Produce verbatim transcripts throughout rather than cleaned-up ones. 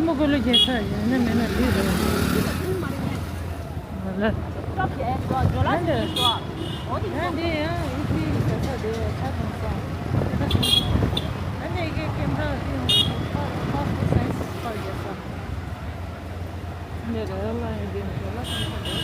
ཨོ་གོ་ལོ་རྒྱལ་ས་ཡོད་ན་མེད་ན་དེ་རེད། ལ། ཡང་འདི་ཡང་ཡུ་ཕི་རྒྱལ་ས་དེ་ཆ་ཚང་ས། ཨ་ནི་ཡི་གེ་ཀེམ་ར་དེ་ཡང་ཧོ་ཧོ་སི་ཊེལ་ས་ཡིན་ས་རྒྱལ་ས། འདི་རེད་ལ་ཡང་འདི་འདི་ལ་ཚང་ས་རེད།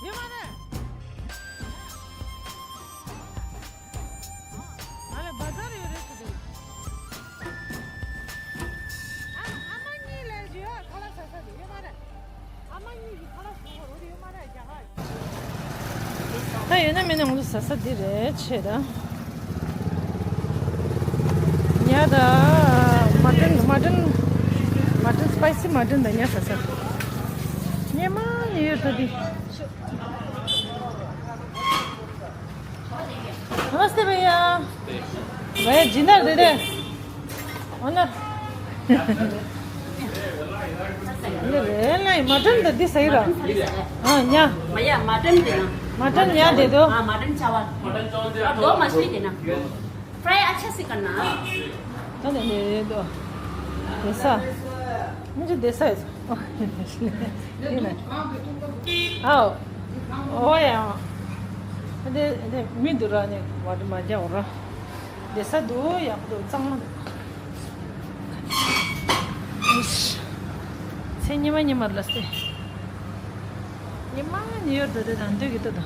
ཡོད་མ་རེད། ང་ལ་བ་ཛར་ཡོད་རེད་ཟེར་དུས། ཨ་ཨ་མ་གཉིས་ལས་ཡོད་ཁ་ལག་ཟ་ས་དེ་ཡོད་མ་རེད། ཨ་མ་གཉིས་ཀྱི་ཁ་ལག་ཟ་ས་རོ་དེ་ཡོད་མ་རེད་རྒྱ་གར། ད་ཡོད་ན་མེད་ན་ང་ཚོ་ཟ་ས་འདི་རེད་ཆེ་ད། ཉ་ད། མ་ཊན་མ་ཊན་མ་ཊན་སི་པའི་སི་མ་ཊན་ད་ཉ་ཟ་ས། ཉེ་མ་ཉེ་ཡོད་ད་འདི། नमस्ते भैया। भैया जिंदा दे दे। ओनर। ये रे नहीं, मटन दे दी सही रहा। हाँ, यहाँ। भैया, मटन देना। मटन यहाँ दे दो। हाँ, मटन चावल। और दो मछली देना। फ्राई अच्छे से करना। नहीं, नहीं, नहीं, ये दो। ऐसा। मुझे देसा है। ये ना। आओ। ओए, आओ। दे, दे, मी दुराने, वाट मजा हो रहा। དེ་ས་འདུག་ཡག་པོ་འདུག་གཙང་མ་འདུག་ཨིཤ། ཚེ་ཉི་མ་ཉི་མར་ལ་སྟེ། ཉི་མ་ཉི་ཡོར་འདུག་དེ་དང་འདུག་གི་འདུག་དང་།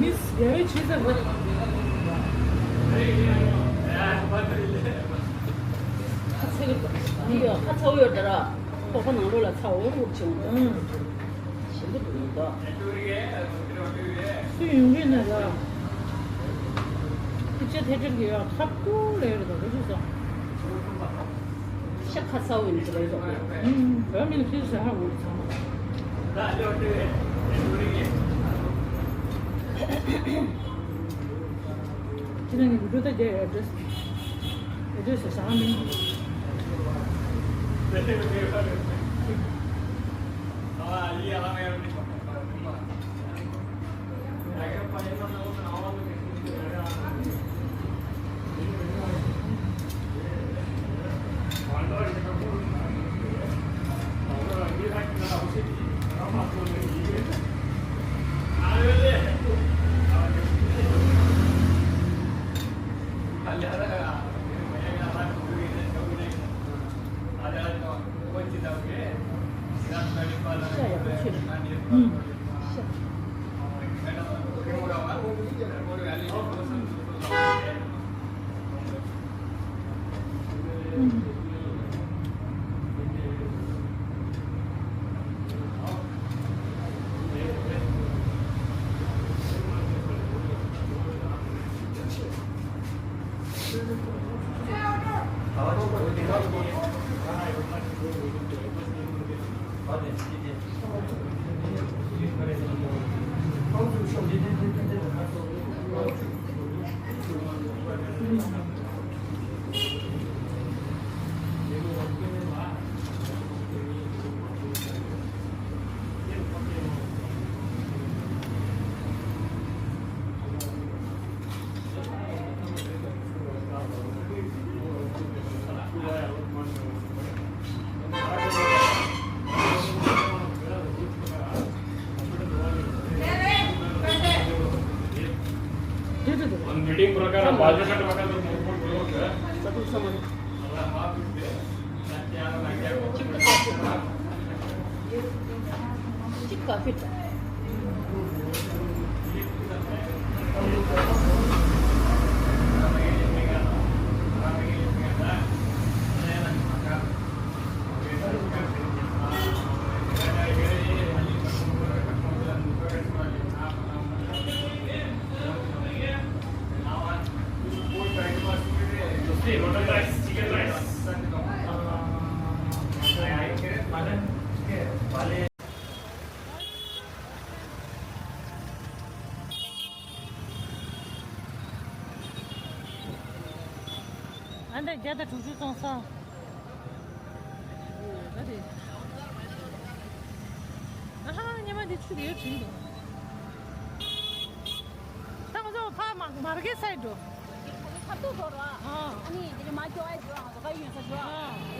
མིས་རྒྱལ་བའི་ཆེ་ས་རེད། ཁ་ཚ་གི་འདི་ཡོད་ཁ་ཚ་བོ་ཡོད་ད་ར། ཁོག་པ་ནང་ལོགས་ལ་ཚ་འུར་འུར་བྱེད་འོང་། ཞིམ་པོ་འདུག་ད། སུ་ཡོང་གི་ན་ལ། ཁྱི་ཆ་ཐེ་ཁྲིར་གི་ཡ་ཁབ་ཏུ་ལེ་རེ་དོ་ག་ཅི་ས། ཤ་ཁ་ཚ་བོ་ཡིན་ཟེར་བ་ཡོད་པ། ཨུམ། བོད་མི་ལ་ཁྱི་ཟ་ཧ་འུར་ཚང་མ། ཁྱི་ནང་གི་འགྲོ་ད་རྒྱ་ཡ་ཨེ་ཌི་རེ་སི། ཨེ་ཌི་རེ་སི་ཟ་ཧ་མིན། मीटिंग प्रकार बाजू का टमाटर तो मुंह पर बोलो क्या? ཨ་འདྲ་བརྒྱ་དང་དྲུག་ཅུ་སོང་ས། ཨ་ཧ། ཉི་མ་འདི་ཆུ་དེ་ཡོད་བྱུང་འདུག་ད་ང་ཚོ་ཕ་མ་མར་གེ་སའི་འགྲོ། ཁ་ཐུག་འགྲོ་ར། ཨ་ནི་དེ་ནི་མ་སྐྱོ་ཨ་འགྲོ། ང་ཚོ་ག་ཡོད་ས་འགྲོ། ཨ།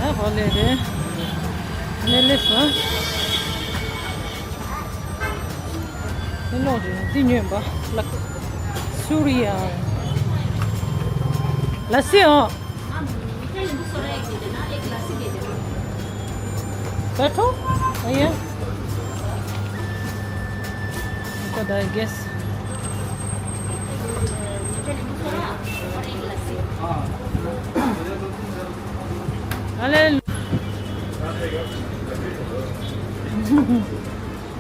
ཨ་ཧོ་ལེ་རེད། ནེ་ལེ་སོ། ནེ་ལོ་རེད། འདི་ཉོས་པ། ལག་སུ་རི་ཡ། ལ་སི་ཨོ། बैठो भैया। तो दाई गैस। अरे।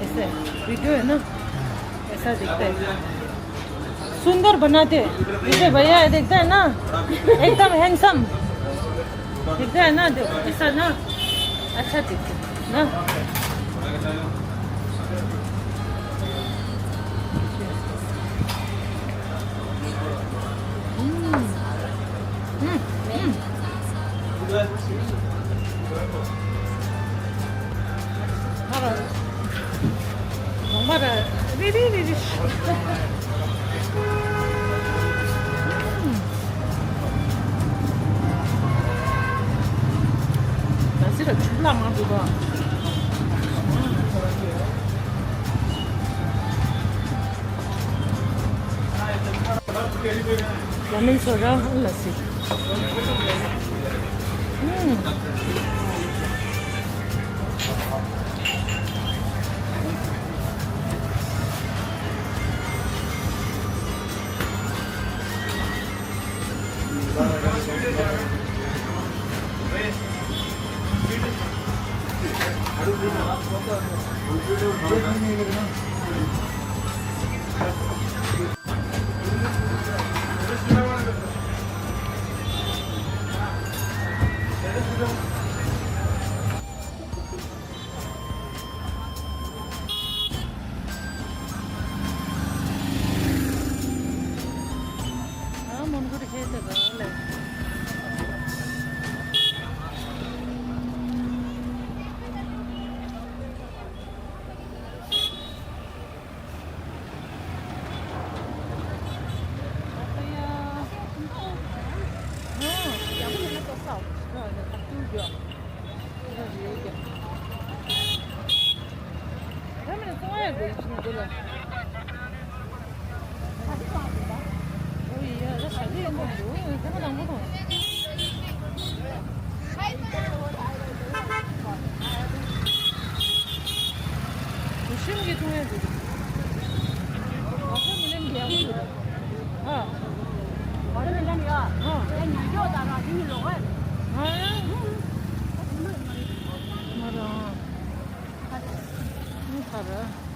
ऐसे वीडियो है ना, ऐसा दिखता है। सुंदर बनाते। जैसे भैया दिखता है ना, एकदम हैंडसम दिखता है ना, ऐसा ना, अच्छा दिखता है ना। हम्म। हम्म। हम्म। ང་རང་ངོ་མ་ར་རི་རི་རི་རི། ད་སི་ར་ཆུ་ལ་མ་འདུག་ག་ལ་མིན་སོ་ར་ཨ་ལ་སི། ཨུམ། ཤིང་གི་ཐུང་ཡ་འདུག་ང་ཚོ་མི་ལེམ་རྒྱག་གི་འདུག་ཨ། ང་ཚོ་མི་ལེམ་ཡ། ཨ། ཨེ་ཉོ་ཅོག་དང་རང་བཞིན་གྱི་ལོག་ཨེ། ཨ། ང་རང་། ཨ། ཁ་ར།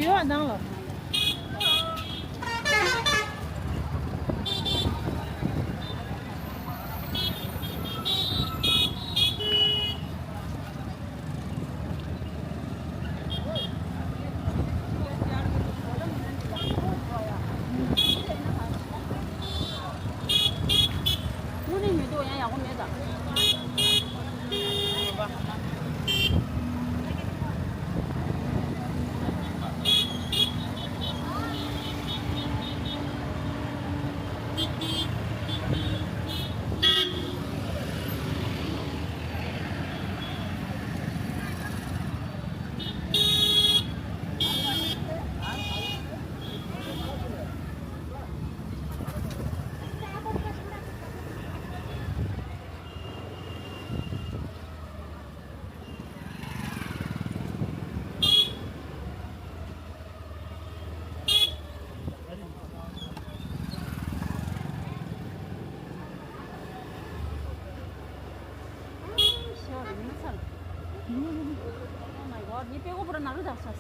ཡོད་ནང་ལ། དངོས་གནས་ཉོ་འདུག་ཡང་ཡག་པོ་མེད་ཙང་། ཤ་རིང་ཚར། Oh my god, ངའི་དཔྲལ་ཀོ་པུ་ར་ནག་རུ་དག་ཤ།